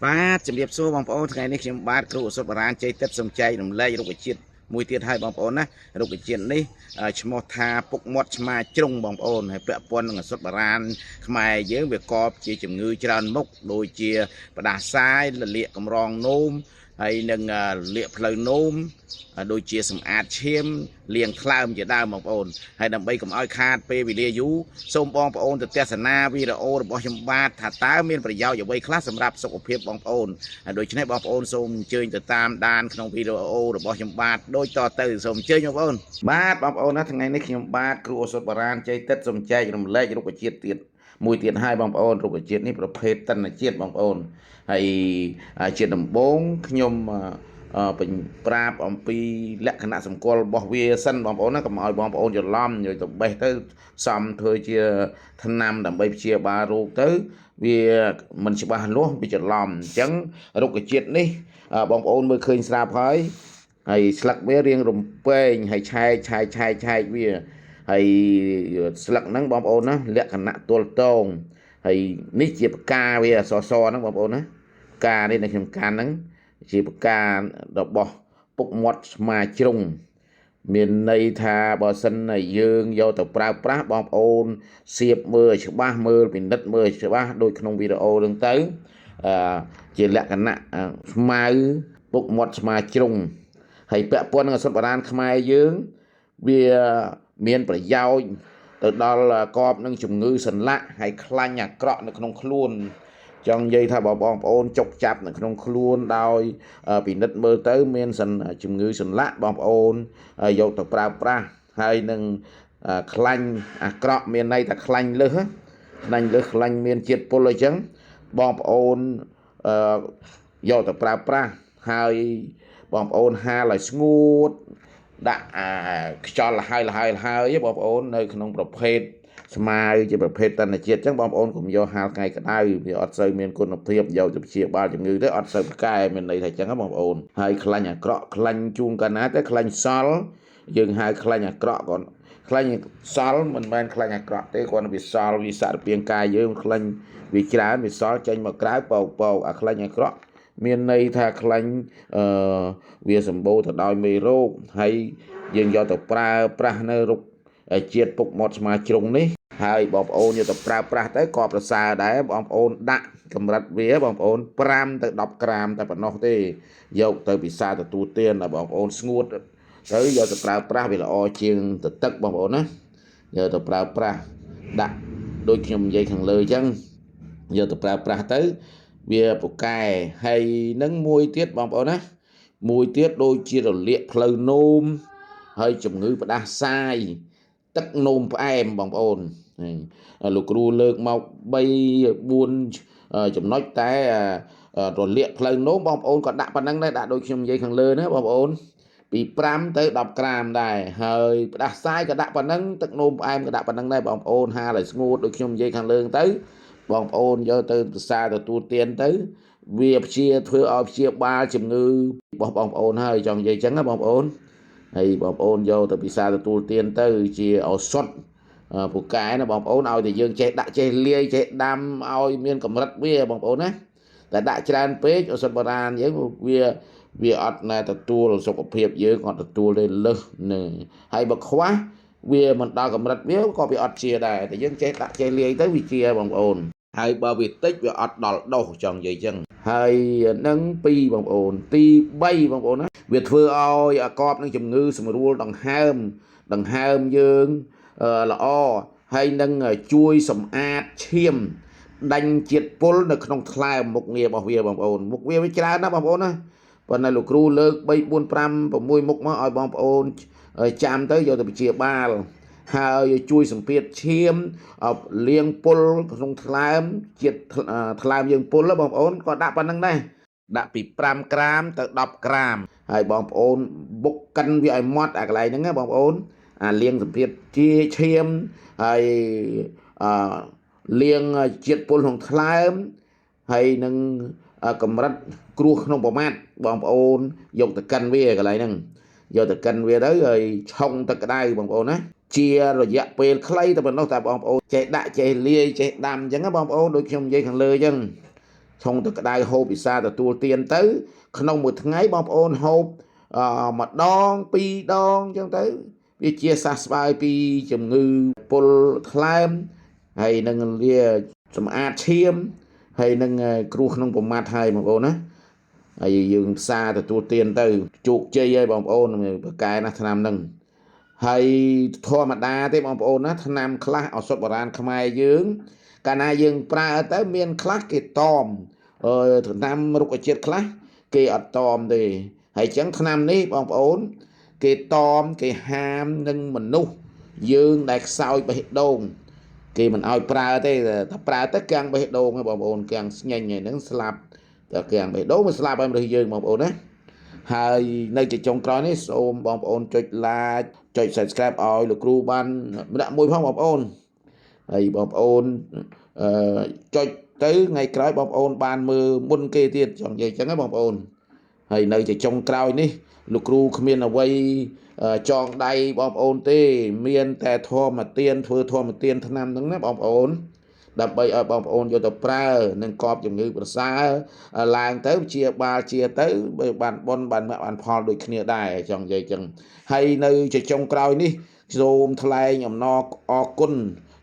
បាទជំរាបសួរបងប្អូនថ្ងៃនេះខ្ញុំបាទគ្រូឱសថបុរាណជ័យទឹកសំចែករំលែករុក្ខជាតិមួយទៀតឲ្យបងប្អូនណារុក្ខជាតិនេះឈ្មោះថាពុកមាត់ឆ្មាជ្រុងបងប្អូនហើយពាក់ព័ន្ធនឹងឱសថបុរាណខ្មែរយើងវាកបជាជំងឺច្រើនមុខដូចជាផ្ដាសាយលលាកកម្រងនោមហើយនឹងលាកផ្លូវនោមដូចជាសម្អាតឈាមលាងថ្លើមជាដើមបងប្អូនហើយដើម្បីកុំឲ្យខាតពេលវេលាយូរសូមបងប្អូនទៅទស្សនាវីដេអូរបស់ខ្ញុំបាទថាតើមានប្រយោជន៍អ្វីខ្លះសម្រាប់សុខភាពបងប្អូនហើយដូច្នេះបងប្អូនសូមអញ្ជើញទៅតាមដានក្នុងវីដេអូរបស់ខ្ញុំបាទដូចតទៅសូមអញ្ជើញបងប្អូនបាទបងប្អូនណាថ្ងៃនេះខ្ញុំបាទគ្រូឱសថបុរាណជ័យទឹកសូមចែករំលែករុក្ខជាតិទៀតមួយទៀតឲ្យបងប្អូនរុក្ខជាតិនេះប្រភេទតនជាតិបងប្អូនហើយជាដំបូងខ្ញុំបញ្ប្រាប់អំពីលក្ខណៈសម្គាល់របស់វាសិនបងប្អូនណាកុំឲ្យបងប្អូនច្រឡំយកទៅបេះទៅសំធ្វើជាថ្នាំដើម្បីព្យាបាលរោគទៅវាមិនច្បាស់លាស់វាច្រឡំអញ្ចឹងរុក្ខជាតិនេះបងប្អូនមើលឃើញស្រាប់ហើយហើយស្លឹកវារៀងរំពែងហើយឆែកឆែកឆែកឆែកវាហើយស្លឹកហ្នឹងបងប្អូនណាលក្ខណៈទល់តងហើយនេះជាផ្កាវាអសសហ្នឹងបងប្អូនណាផ្កានេះនៅខ្ញុំកាន់ហ្នឹងជាផ្ការបស់ពុកមាត់ឆ្មាជ្រុងមានន័យថាបើសិនតែយើងយកទៅប្រើប្រាស់បងប្អូនសៀបមើលឲ្យច្បាស់មើលពិនិត្យមើលឲ្យច្បាស់ដូចក្នុងវីដេអូហ្នឹងទៅអឺជាលក្ខណៈស្មៅពុកមាត់ឆ្មាជ្រុងហើយពាក់ព័ន្ធនឹងឱសថបុរាណខ្មែរយើងវាមានប្រយោជន៍ទៅដល់កបនឹងជំងឺសន្លាក់ហើយខ្លាញ់អាក្រក់នៅក្នុងខ្លួនចង់និយាយថាបើបងប្អូនចុកចាប់នៅក្នុងខ្លួនដោយពិនិត្យមើលទៅមានជំងឺសន្លាក់បងប្អូនយកទៅប្រើប្រាស់ហើយនឹងខ្លាញ់អាក្រក់មានន័យថាខ្លាញ់លើសខ្លាញ់លើសខ្លាញ់មានជាតិពុលអីចឹងបងប្អូនយកទៅប្រើប្រាស់ហើយបងប្អូនហាលឲ្យស្ងួតដាក់អាខ្យល់លហើយលហើយលហើយបងប្អូននៅក្នុងប្រភេទស្មៅជាប្រភេទតនជាតិអញ្ចឹងបងប្អូនកុំយកហាលថ្ងៃក្តៅវាអត់សូវមានគុណភាពយកទៅព្យាបាលជំងឺទៅអត់សូវផ្កែមានន័យថាអញ្ចឹងបងប្អូនហើយខ្លាញ់អាក្រក់ខ្លាញ់ជួងកាលណាទៅខ្លាញ់សល់យើងហៅខ្លាញ់អាក្រក់គាត់ខ្លាញ់សល់មិនមែនខ្លាញ់អាក្រក់ទេគាត់វាសល់វាសារពាង្គកាយយើងខ្លាញ់វាច្រើនវាសល់ចេញមកក្រៅបោកបោកអាខ្លាញ់អាក្រក់មានន័យថាខ្លាញ់អឺវាសម្បូរទៅដោយមេរោគហើយយើងយកទៅប្រើប្រាស់នៅរុក្ខជាតិពុកមាត់ស្មាជ្រុងនេះហើយបងប្អូនយកទៅប្រើប្រាស់ទៅក៏ប្រសើរដែរបងប្អូនដាក់កម្រិតវាបងប្អូន5ទៅ10ក្រាមតែប៉ុណ្ណោះទេយកទៅពិសាទទួលទានដល់បងប្អូនស្ងួតទៅយកទៅប្រើប្រាស់វាល្អជាងទៅទឹកបងប្អូនណាយកទៅប្រើប្រាស់ដាក់ដូចខ្ញុំនិយាយខាងលើអញ្ចឹងយកទៅប្រើប្រាស់ទៅវាពូកែហើយនឹងមួយទៀតបងប្អូនណាមួយទៀតដូចជារលាកផ្លូវនោមហើយជំងឺផ្ដាសាយទឹកនោមផ្អែមបងប្អូនលោកគ្រូលើកមក3 4ចំណុចតែរលាកផ្លូវនោមបងប្អូនក៏ដាក់ប៉ុណ្ណឹងដែរដាក់ដូចខ្ញុំនិយាយខាងលើណាបងប្អូនពី5ទៅ10ក្រាមដែរហើយផ្ដាសាយក៏ដាក់ប៉ុណ្ណឹងទឹកនោមផ្អែមក៏ដាក់ប៉ុណ្ណឹងដែរបងប្អូនហាលឲ្យស្ងួតដូចខ្ញុំនិយាយខាងលើទៅបងប្អូនយកទៅពិសាទទួលទានទៅវាព្យាធ្វើឲ្យព្យាបាលជំងឺរបស់បងប្អូនហើយចង់និយាយចឹងណាបងប្អូនហើយបងប្អូនយកទៅពិសាទទួលទានទៅជាឱសថពូកែណាបងប្អូនឲ្យតែយើងចេះដាក់ចេះលាយចេះដាំឲ្យមានកម្រិតវាបងប្អូនណាតែដាក់ច្រើនពេកឱសថបុរាណយើងវាអត់ណែទទួលសុខភាពយើងអត់ទទួលទេលើសនឹងហើយបើខ្វះវាមិនដល់កម្រិតវាក៏វាអត់ជាដែរតែយើងចេះដាក់ចេះលាយទៅវាជាបងប្អូនហើយបើវាតិចវាអត់ដល់ដូសចង់និយាយចឹងហើយនឹង2បងប្អូនទី3បងប្អូនណាវាធ្វើឲ្យអាកបនឹងជំងឺសម្រួលដង្ហើមដង្ហើមយើងល្អហើយនឹងជួយសម្អាតឈាមដាញ់ជាតិពុលនៅក្នុងថ្លើមមុខងាររបស់វាបងប្អូនមុខវាវាច្រើនណាស់បងប្អូនណាប៉ុន្តែលោកគ្រូលើក3 4 5 6មុខមកឲ្យបងប្អូនចាំទៅយកទៅព្យាបាលហើយជួយសម្ពាធឈាមលាងពុលក្នុងថ្លើមជាតិថ្លើមយើងពុលបងប្អូនក៏ដាក់ប៉ុណ្្នឹងដែរដាក់ពី5ក្រាមទៅ10ក្រាមហើយបងប្អូនបុកកិនវាឲ្យម៉ត់អាកន្លែងហ្នឹងណាបងប្អូនអាលាងសម្ពាធជាឈាមហើយអឺលាងជាតិពុលក្នុងថ្លើមហើយនឹងកម្រិតគ្រោះក្នុងប្រមាថបងប្អូនយកទៅកិនវាកន្លែងហ្នឹងយកទៅកិនវាទៅហើយឆុងទឹកក្តៅបងប្អូនណាជារយៈពេលខ្លីតែប៉ុណ្ណោះតែបងប្អូនចេះដាក់ចេះលាយចេះដាំអញ្ចឹងណាបងប្អូនដូចខ្ញុំនិយាយខាងលើអញ្ចឹង ឆុងទឹកក្តៅហូបពិសាទទួលទានទៅ ក្នុងមួយថ្ងៃបងប្អូនហូបអឺម្ដងពីរដងអញ្ចឹងទៅវាជាសះស្បើយពីជំងឺពុលថ្លើមហើយនឹងលាសម្អាតឈាមហើយនឹងគ្រោះក្នុងប្រមាត់ហើយបងប្អូនណាហើយយើងផ្សារទទួលទានទៅជោគជ័យហើយបងប្អូនប្រកែណាស់ឆ្នាំហ្នឹងហើយធម្មតាទេបងប្អូនណាឆ្នាំខ្លះឱសថបុរាណខ្មែរយើងកាលណាយើងប្រើទៅមានខ្លះគេតមអឺថ្នាំរុក្ខជាតិខ្លះគេអត់តមទេហើយអញ្ចឹងថ្នាំនេះបងប្អូនគេតមគេហាមនឹងមនុស្សយើងដែលខ្សោយបេះដូងគេមិនឲ្យប្រើទេតែប្រើទៅកាំងបេះដូងបងប្អូនកាំងស្ញែងហ្នឹងស្លាប់តែកាំងបេះដូងវាស្លាប់ហើយមនុស្សយើងបងប្អូនណាហើយនៅជាចុងក្រោយនេះសូមបងប្អូនចុច like ចុច Subscribe ឲ្យលោកគ្រូបានម្នាក់មួយផងបងប្អូនហើយបងប្អូនអឺចុចទៅថ្ងៃក្រោយបងប្អូនបានមើលមុនគេទៀតចង់និយាយចឹងណាបងប្អូនហើយនៅជាចុងក្រោយនេះលោកគ្រូគ្មានអ្វីចងដៃបងប្អូនទេ មានតែធម្មទានធ្វើធម្មទានថ្នាំហ្នឹងណាបងប្អូនដើម្បីឲ្យបងប្អូនយកទៅប្រើនឹងកប់ជំងឺប្រសើរឡើងទៅជាបាលជាទៅបានបុណ្យបានមគ្គបានផលដូចគ្នាដែរចង់និយាយចឹងហើយនៅជាចុងក្រោយនេះសូមថ្លែងអំណរអគុណ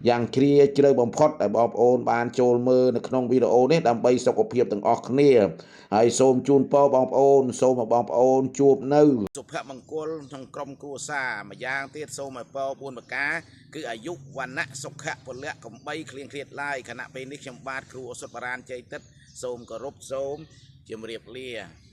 យ៉ាងជ្រាជ្រៅបំផុតដែលបងប្អូនបានចូលមើលនៅក្នុងវីដេអូនេះដើម្បីសុខភាពទាំងអស់គ្នាហើយសូមជូនពរបងប្អូនសូមឲ្យបងប្អូនជួបនៅសុភមង្គលក្នុងក្រុមគ្រួសារម្យ៉ាងទៀតសូមឲ្យពរ4ប្រការគឺអាយុវណ្ណៈសុខៈពលៈកំបីគ្លៀងគ្លាតឡើយខណៈពេលនេះខ្ញុំបាទគ្រូឱសថបុរាណជ័យទិត្យសូមគោរពសូមជម្រាបលា។